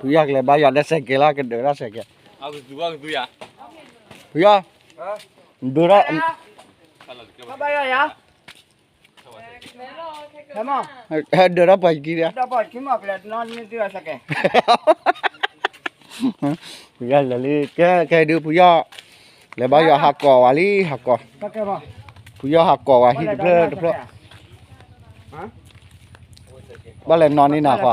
ဖုယီၢ်ကလဲၤဘါယွၤဒီးစဲးကဲလီၤ ကဒုးထီၣ်စဲးကဲ, ဖုယီၢ်, ဒုးထီၣ်, ဒုးထီၣ်ပှၤကံဒီး ဖုယီၢ်လဲၤလံ ကဲ ကဲဒုးဖုယီၢ်, လဲၤဘါယွၤဟးကိးဝဲလံ ဟးကိး, ဖုယီၢ်ဟးကိးဝဲဟံၣ်တဖျၢၣ်တဖျၢၣ်, ဘၣ်လဲၤနီၢ်န့ၢ်နၤဃီ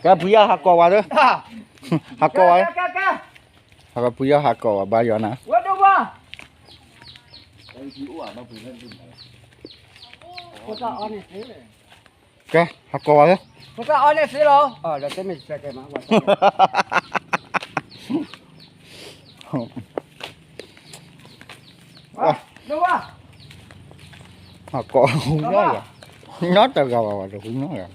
ကဲဖုယီၢ်ဟးကိးဝဲဒီး, ဟးကိးဝဲ, ဟးကိးဖုယီၢ်ဟးကိးဝဲဘါယွၤနၤ, ကဲဟးကိးဝဲလၢ, ဖိသၣ်အီန့ၣ်သ့လီၤ, ဒီးတမ့ၢ်စဲကဲမး, ဟးကိးဟူနီၢ်ယၤ, နီၢ်တဂၤဘၣ်ဘၣ်တဟူနီၢ်ယၤ,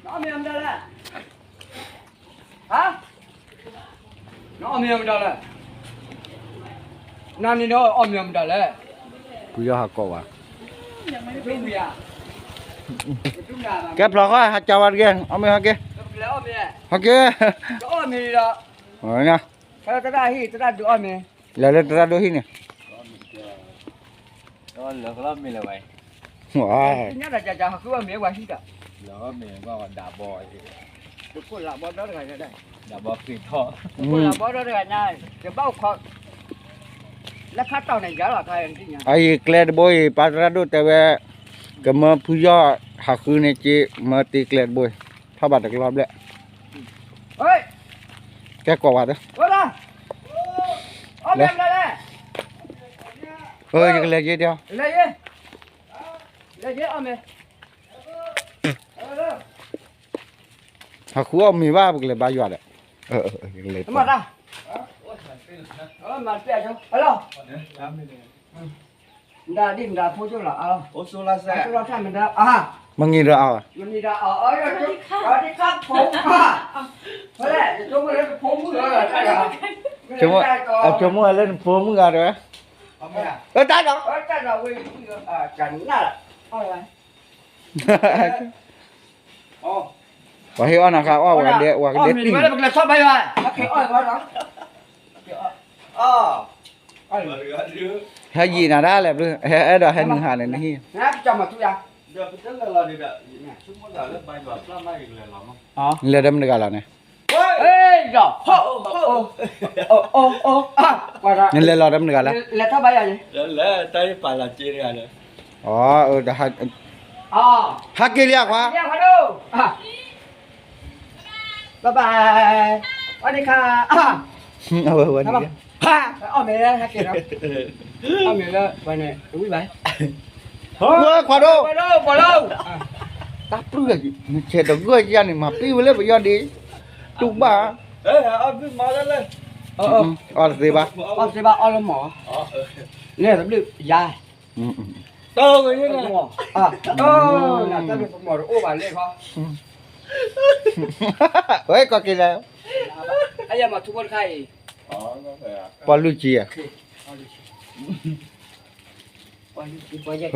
နအီၣ်မ့ၤအီၣ်မတၤလဲၣ်, နန့ၣ်နအီၣ်မ့ၤအီၣ်မတၤလဲၣ်, ဖုယီၢ်ဟးကိးဝဲ, ကဲဖျီဃီဟးကၢဝဲတက့ၢ် အီၣ်မ့ၤဟဲက့ၤ, ဟဲက့ၤ, တအီၣ်မ့ၤဒီး, သရၣ်ဟံၣ် သရၣ်ဒုးအီၣ်မ့ၤ, လဲၤလၢသရၣ်ဒိၣ်ဟံၣ်န့ၣ် လၢကလီၢ်မ့ၢ်လၢၤဝဲ, ညါတၢ်ကၢ်ကၢ်ဟီၣ်ဃုအီၣ်မ့ၤဝဲဟံၣ်ဒီး, လၢမ့ၢ်ဘၣ်ဒၣ်ဘီ, တကိၣ်လးဘီဒီတဂၤ, ဒၣ်ဘီဃ့ထီၣ်, တကိၣ်လးဘီဒီတဂၤညါ, ယဘၣ်အိၣ်ခိး, လၢခါတီၢ်န့ၣ်ယၤလီၤခါယံၤ, အအံၤကျဲတဘိအံၤ ပၢ်သရၣ်ဒိၣ်တဲဝဲ, ကမၢဖုယီၢ်ဟးဃုန့ၣ်က့ မၢတ့ကျဲတဘိအံၤ, ထီၣ်ဘၣ်တကလီၢ်ဘျဲၣ်, ကဲကိးဝဲ, လဲၤ, ယကလဲၤယ့ဒီး ဟးဃုအီၣ်မ့ၤဘၣ် ပကလဲၤဘါယွၤဒီး, လဲၤ, မ့ၢ်ဂ့ၤဒီးအီၤ, အကၠိမိၣ်လၢနဖိမုၣ်ဂၤဒီး, တၢ်ဒီး, ပှၤဟ့ၣ်အီၣ်နၤခါအီၣ်ဝဲဒဲး ဝဲကဒဲးတံၢ်, ဟဲယံာ်နၤဒၣ်လဲာ်ဘျုး, ဟဲယံာ်နၤဒၣ်လဲာ်ဘျုး, ဟဲအဲၣ်ဒိးဟဲနုာ်ဟးန့ၣ်နဟံၣ်, နလဲၤဒီးမတၤတဂၤလီၤန့ၣ်, နလဲၤလီၤဒီးမတၤတဂၤလီၤန့ၣ်, အီၤ, ဟးက့ၤလံဧါခွါ, bye bye, အီၣ်န့ၣ်ခါ, အီၣ်မ့ၤလၢဟဲက့ၤဒီး, အီၣ်မ့ၤလၢပှၤန့ၣ်, ဝဲခွါဒိၣ်, တၢ်ပျုၢ်, နဆဲးတဂၢၢ်ယၤန့ၣ် မၤပံဝဲလၢပယီၤဒံး, တူၢ်ဘၣ်, အီၣ်တသ့ဘၣ်, အီၣ်တသ့ဘၣ်အီၣ်လၢမီၢ်, လဲၤတဘျုးယၤ, တၢ်ဝဲန့ၣ်, တၢ်မ့ၢ်ပမီၢ်တအိၣ်ဘၣ်လဲၣ်ခီ, ဝဲကီၢ်က့ၤလဲၣ်, အယမၤထူဖိတခါအံၤ, ပှၤလုၢ်ကံဧါ,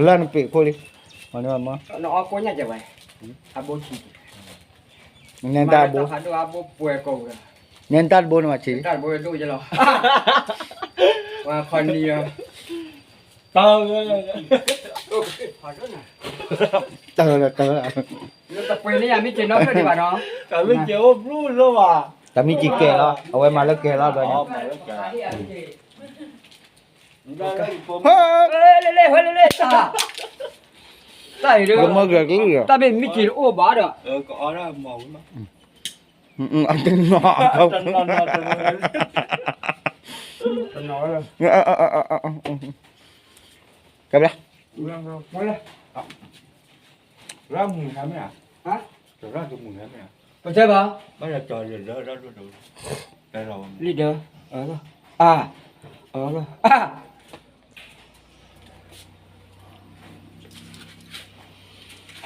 လၢနပ့းခိၣ်လံ, နအီၣ်ကိးညါကဲဝဲ, အဘိဆံး, နဲတၢ်ဘိ, နဲတၢ်တဘိန့ၣ်မၤဆံး, တၢ်တဘိဒိၣ်ယဲလီၤ, ပှၤခီနံၤ, တၢ်, တၢ်, တၢ်, တပှ့ၤန့ၣ်ယမ့ၢ်က့ၤနီဖျၢၣ်ဒံးဘၣ်နီၤ, တၢ်မ့ၢ်က့ၤကဲလီၤ အဝဲမၤလၢကဲလီၤဒီး, ဟဲ, လၢမ့ၢ်ဂဲၤကလုၢ်ဒီး, တၢ်မ့ၢ်မ့ၢ်က့ၤတအိၣ်ဘၣ်ဒီး, အတနီၤ, ကဲဘျာ, ရၢ်မုၢ်ဟဲမ့ၢ်ဧါ, ရၢ်မုၢ်ဟဲမ့ၢ်ဧါ, ကစဲဘၣ်, လံာ်ဒၢ, အ, အ,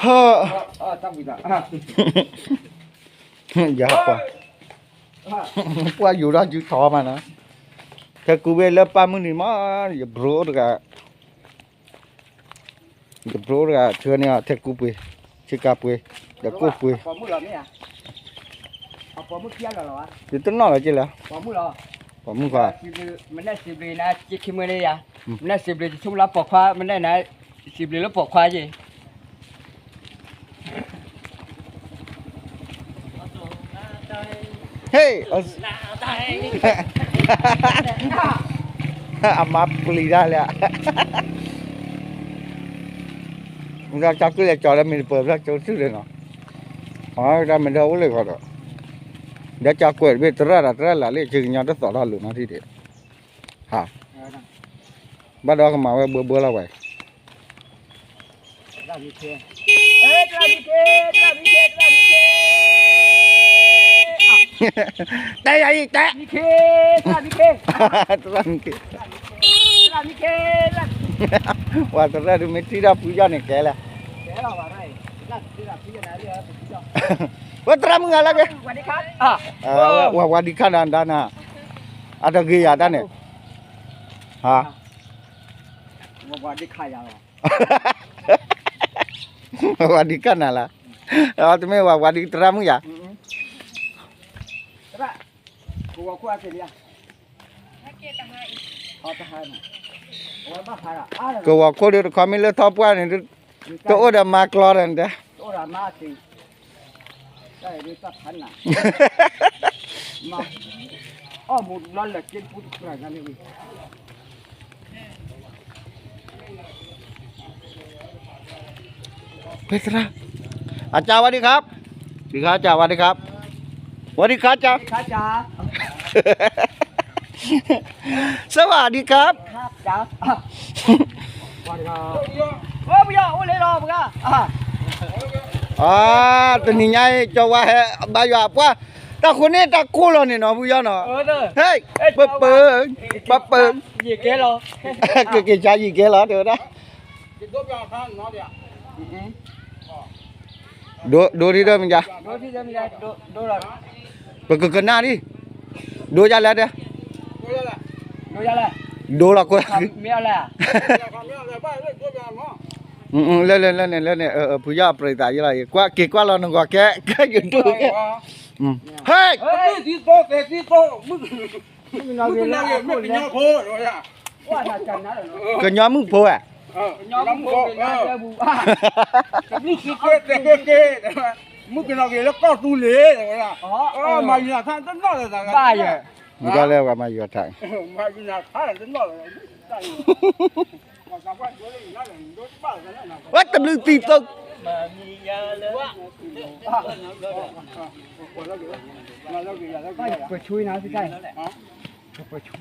ဟၢ, ယၤပှၤ, ပှၤယူၤထီၣ်ယူၤထီၣ်မးနီၤ, ထဲကူဝဲလၢပၢ်မုၢ်နံၤမး, ယဘြိတဂၤ ယဘြိတဂၤ ဆှၢန့ၢ်အီၤထဲကူပှ့ၤ, ဆ့ကၤပှ့ၤ, ဒီးကိၣ်ပှ့ၤ, ယတနီၣ်လီၤက့လၢ, ပိာ်မုၣ်ခွါ, မနက်စံးဘျုးနၤ က့ခံမွဲလၢယၤ, မနက်စံးဘျုး ယဆိကမိၣ်လၢပိာ်ခွါ မနက်နၤ စံးဘျုးလၢပိာ်ခွါက့ၤ ဟ့ၣ်, အမါပျံၤတၢ်လၢ, ကၠီကုၢ်လဲၤကၠီလၢမ့ၢ်တပၢၤဖျၢၣ်ကၠိစုလၢနီၤ, အတၢ်မ့ၢ်ဒၢအိၣ်လၢခီဒီး, ဒီးကၠီကွဲးတဘ့ၣ်သရၣ်ဒီးသရၣ်လၢ်လၢ် ကညီတသိးထီၣ်လိာ်နီၤထံၣ်ဒံး, ဟါ, ဘၣ်ဒီးကမၤဝဲဘှဲဘှဲလီၤဝဲ တၢ်ယၤအံၤတဲ, သရၣ်မုၣ်က့, ပှၤသရၣ်ဒုးမ့ၢ်ထံၣ်တၢ်ဖုယီၢ်န့ၣ်ကဲလဲၣ်, ဝဲသရၣ်မုၣ်ဂၤလၢက့, ဝဲဝၤဒံခါဒၣ်ဒၣ်နၤ, အတဂ့ၤယၤတၢ်န့ၣ်, ဟါ ဝၤဒံခါနၤလၢ, တမ့ၢ်ဝၤ ဝၤဒံသရၣ်မုၣ်ယၤ, ကဝီၤခိၣ်ဒုးတခီမ့ၢ်လၢထီၣ်ပှၢ်န့ၣ်, တအိၣ်ဒီးမၤကျီဒီးနတဲ ဖဲသရၣ်, อาจารย์ สวัสดีครับ, สวัสดีครับ อาจารย์ สวัสดีครับ สวัสดีครับ อาจารย์ สวัสดีครับ အၢ တနံၤညါအံၤ ကၠီဝါဟဲဘါယွၤပှၢ်, တၢ်ဃိန့ၣ်တၢ်ကိၢ်လီၤန့ၣ်နီၤ ဖုယီၢ်နီၤ, ဟဲ, ပပၢ, ပပၢ, ကက့ၤဆါယံာ်ကဲလီၤ တဲဝဲဒၣ်, ဒိဒိဒ်ဒီးမ့ၢ်ယါ, ပကကနၣ်ဒံး, ဒိယါလဲၣ်တဲ, ဒိလီၤကွၢ်, လၢလၢလၢန့ၣ်လၢန့ၣ် ဖုယီၢ်အပြံသးယလီၤ, ကွၢ်က့ၤကွၢ်လီၤနဂီၤကဲ ကဲယဒိကဲ, ဟဲ, ကညီမုၣ်ဖိဧါ, မုၣ်ကနီၤဂ့ၤလၢကီၢ်သူလ့ၤ, မၤယွၤထါတနီၤလၢၤ, မုၣ်ကီၢ်လၢပှၤမၤယွၤထါ, မၤယွၤထါတနီၤလၢၤ, ဝဲတဘျုးသံသိ, ပဆူနၤ, ပာ်ပ့ၤ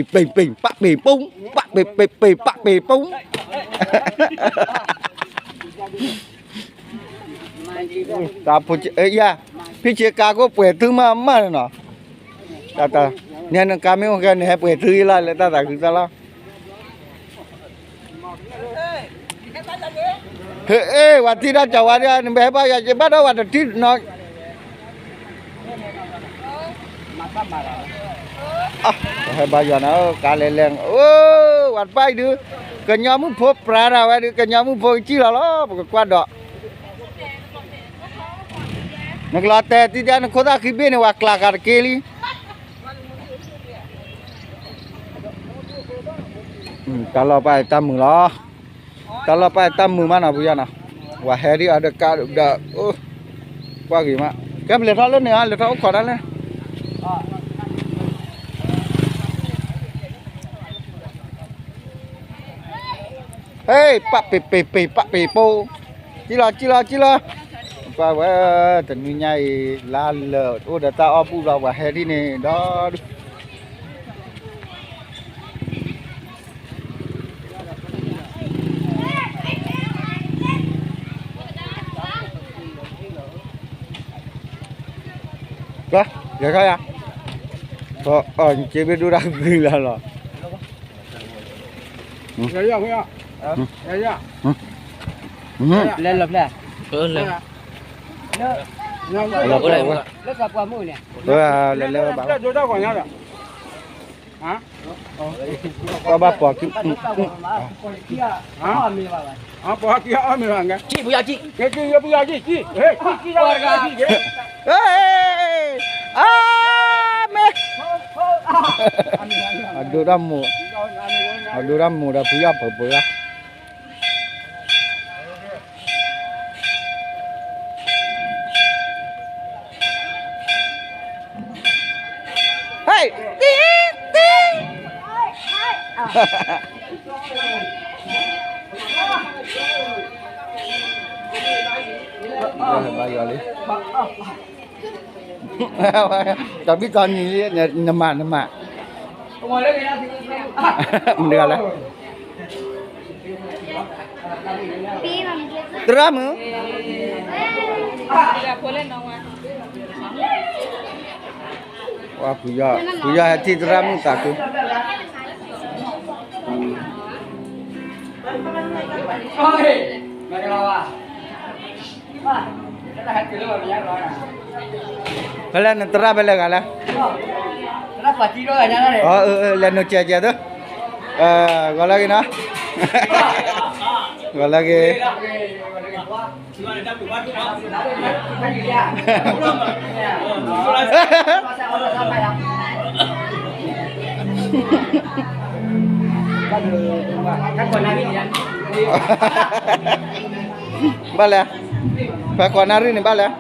ပ့ၤပ့ၤ ပာ်ပ့ၤပူၤ, ပာ်ပ့ၤပ့ၤပ့ၤ ပာ်ပ့ၤပူၤ, တၢ်ဖိယါ, ဖံဆ့ကၤကိၣ်ပှဲၤသုမးမးန့ၣ်နီၤ, တၢ်တၢ်, နဲနကါမ့ၢ်အိၣ်ဃဲန့ၣ် ဟဲပှဲၤသုယလီၤ လၢတၢ်သးခုသီလီၤ. ဟ့ၣ် ဝၤထံၣ်တၢ်ကၠီဝါဒၣ် နဘၣ်ဟဲဘါယွၤ ယဘၣ်ဒီးဝၤတထံၣ်နီၤ, ဟဲဘါယွၤနၤ ကါလဲၤလဲၤ, အိ ဝၤတဖၣ်အံၤဒုး ကညီမုၣ်ဖိပြးတၢ်ဝဲဒုး ကညီမုၣ်ဖိကစံၣ်လီၤလီၤ ပကကွၢ်ဒီး, နကလီၤတဲာ်တံၢ်ဒၣ် နခိၣ်သၣ်ခံဘ့ၣ်န့ၣ် ဝၤကျးဃာ်တက့ၢ်လံ. တၢ်လီၢ်ပၢ်တၢ်မုာ်လီၤ, တၢ်လီၢ်ပၢ်တၢ်မုာ်မးနီၤ ပယီၤနီၤ, ဝၤဟဲဒ်အီၤဒီးကါဒီး, ကွၢ်ဂ့ၤမး, ကဲပလဲၤထီၣ်လၢန့ၣ်ဧါ လဲၤထီၣ်အိၣ်ခိးတၢ်လၢ ဟ့ၣ် ပာ်ပ့ၤပ့ၤပ့ၤ ပာ်ပ့ၤပူၤ, ကံလီၤ ကံလီၤ ကံလီၤ, ကွၢ်ဝဲ တနွံညါအံၤ လါလၢာ် အိၣ်ဒီးတၢ်အီၣ်ဘူၣ်လီၤ ပှၤဟဲဒ်န့ၣ်ဒီးဒုး ဟ့ၣ် ကဲ ယခါယၤ, အီၣ်က့ဘ့ၣ်ဒိၣ်တၢ်ဂုၤလီၤလီၤ, လဲၤလီၤဖျဲၣ်, လဲၤလီၤဖျဲၣ်, လဲၤလီၤဖျဲၣ်, လဲၤလီၤဖျဲၣ်, ပှၤဘၣ်ပိာ်ခံ, ပှၤခံအီၣ်မ့ၤဘၣ်, ကံၣ်ပူၤယါကံၣ်, ကံၣ်ပူၤယါကံၣ်, ကံၣ်ပူၤယါကံၣ်, အမ့ၢ်, အဒိတၢ်မိၣ်, အဒိတၢ်မိၣ်ဒီးဖုယီၢ်ပှၤပှၤလီၤ. ဟဲ့, တံၢ်, တံၢ်, ဘါယွၤလံ, တဘံၣ်ကီနံၤလံ, နမၤ, နမၤ, မတၤလဲၣ် သရၣ်မုၣ်, ဖုယီၢ်, ဖုယီၢ်ဟဲထံၣ်သရၣ်မုၣ်သးခု, ဖဲလဲၣ်နသရၣ်ဖဲလဲၣ်ဂၤလဲၣ်, လဲၤနိၣ်စဲးစဲးသု, ဂီၤလၢဂ့ၤနီၤ, ဂီၤလၢဂ့ၤ ဘၣ်လဲၣ်, ဖဲကိးနၣ်ရံၣ်န့ၣ်ဘၣ်လဲၣ်,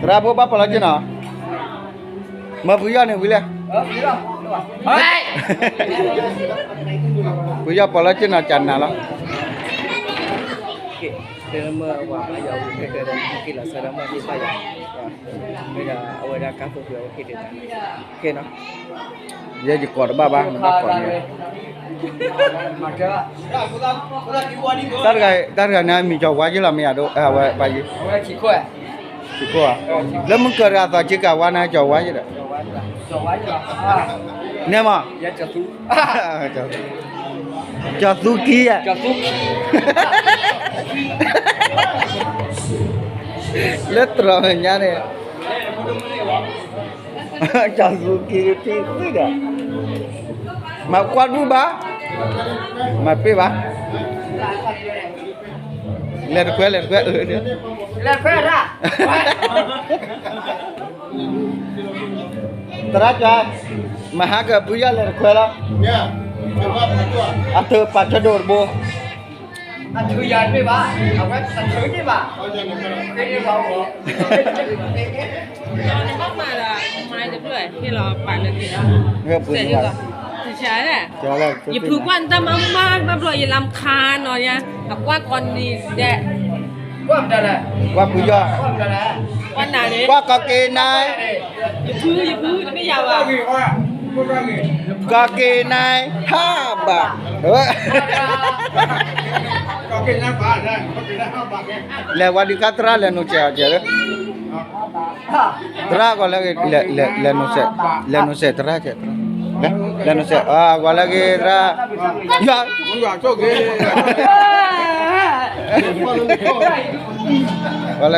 သရၣ်ဖိဘၣ်ပိာ်လီၤက့နီၤ, မၢဖုယီၢ်န့ၣ်ဝံၤလဲၣ်, ဖုယီၢ်ပိာ်လီၤက့နီၤ ကနၤလီၤ. ယဲယကိးတဘၣ်ဘၣ်, နဘၣ်ကိးန့ၣ်, တၢ်တဂၤန့ၣ် အမံၤကၠီၤဝါယ့လီၤ မ့ၢ်ယၤဒိၣ်, အဝဲပှၤယ့, လၢမုၢ်ကၢၤတဂၤသီးက့ၤကးဝါန့ၣ် ကၠီၤဝါယ့ဒီး, န့ၣ်မး, ကၠီၤသူခံဧါ, လၢတြီၤမဲာ်ညါန့ၣ် ကၠီၤသူခံထံၣ်သံဒီး, မၤကွၢ်ဒူၣ်ဘၣ်, မၤပ့ၢ်ဘၣ်, လဲၤတခွဲ လဲၤတခွဲ, သရၣ်ကၠီ, မဟါကဖုယီၢ်လဲၤတခွဲလီၤ, အထုးပာ်ဆၢဒိၣ်တဘိ အထုးယၤတဘ့ၣ်ဘၣ်, အဝဲတထုးတဘ့ၣ်ဘၣ်, ယဖုကွၢ်နတၢ်မၤမူမါဘျီ ယလၢခါနီၤ, အကွၢ်ကိးနံၤဒဲး, ကွၢ်ဖုယီၢ်, ကွၢ်နၤန့ၣ်, ကွၢ်ကီၤက့ၤနၤ, ယဖု ယဖုတမ့ၢ်ယၤဘၣ်, ကီၤက့ၤနၤ, ဟးဘၣ်, လဲၤဝဲဒုးခါသရၣ်လဲၤနိၣ်စဲးအီၤကဲးလၢ, သရၣ်ဂီၤလၢဂ့ၤ, လဲၤနိၣ်စဲး, လဲၤနိၣ်စဲးသရၣ်ကဲး, လဲၤနိၣ်စဲး, ဂီၤလၢဂ့ၤသရၣ်, ယွၤ, ဂီၤလၢဂ့ၤ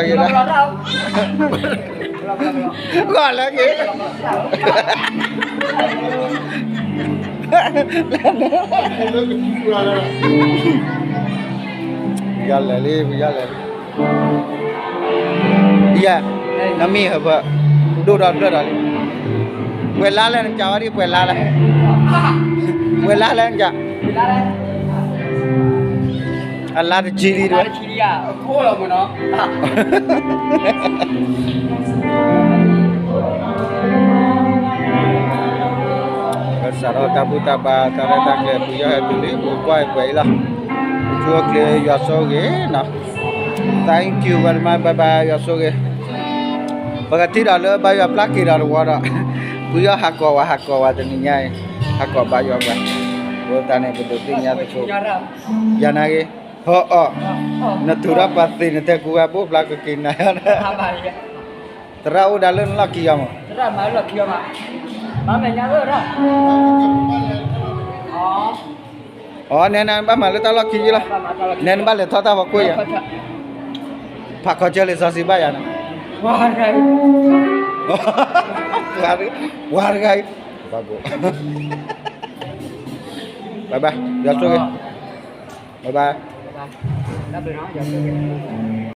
သရၣ်, ဂီၤလၢဂ့ၤ ယလဲၤလံ ယလဲၤလံ, ယဲ, နမံၤဟၢဖၢ, ဒိၣ်ဒီးဖျၢၣ်ဒီးလံ, ပှဲၤလါလဲၣ်နကးဝဲဒ် ပှဲၤလါလဲၣ်, ပှဲၤလါလဲၣ်နကး, အလါတဆံလံတဝဲ ကစးထီၣ်တၢ်ဘူၣ်တၢ်ဘါ တၢ်ရဲၣ်တၢ်ကျဲၤ ပူၤယီၢ်ဟဲတုၤလံ ပူၤကွၢ်ပှဲၤအံၤလီၤ, ပဆိၣ်ကျဲ ယွၤဆိၣ်ဂ့ၤနီၤ, Thank you very much, bye bye, ယွၤဆိၣ်ဂ့ၤ, ပကထံၣ်ဒီးလၢဘါယွၤပျၢ်က့ၤဒီးတဝီဒီး, ပူၤယီၢ်ဟးကိးဝဲ ဟးကိးဝဲတနံၤညါအံၤ, ဟးကိးဘါယွၤပှၤ, အဃိသတးန့ၣ် ပဒိးသ့ၣ်ညါသကိး, ယၤနာ်ဂ့ၤ အီၣ်အီၣ်, နထူးထီၣ်ပှၤသ့နတဲကူဂၤဘိၣ်ဖျါကက့ၤနၤ, သရၣ်အိၣ်ဒၣ်လၢနလီၢ်ခံအီၤမး, အီ နဲနဘၣ်မၤလၢတၢ်လီၢ်ခံယံၤလီၤ, နဲနဘၣ်လဲၤထီၣ်တၢ်ဖီခိၣ်ယၤ, ဖးခီကၢလံာ်စီဆှံဘၣ်ယၤန့ၣ်, ဝါတဂၤအံၤ, ဘၣ်ဘၣ်, ယွၤဆိၣ်ဂ့ၤ, ဘၣ်ဘၣ်, တၢ်ဘျုးနီၤ, ယွၤဆိၣ်ဂ့ၤ.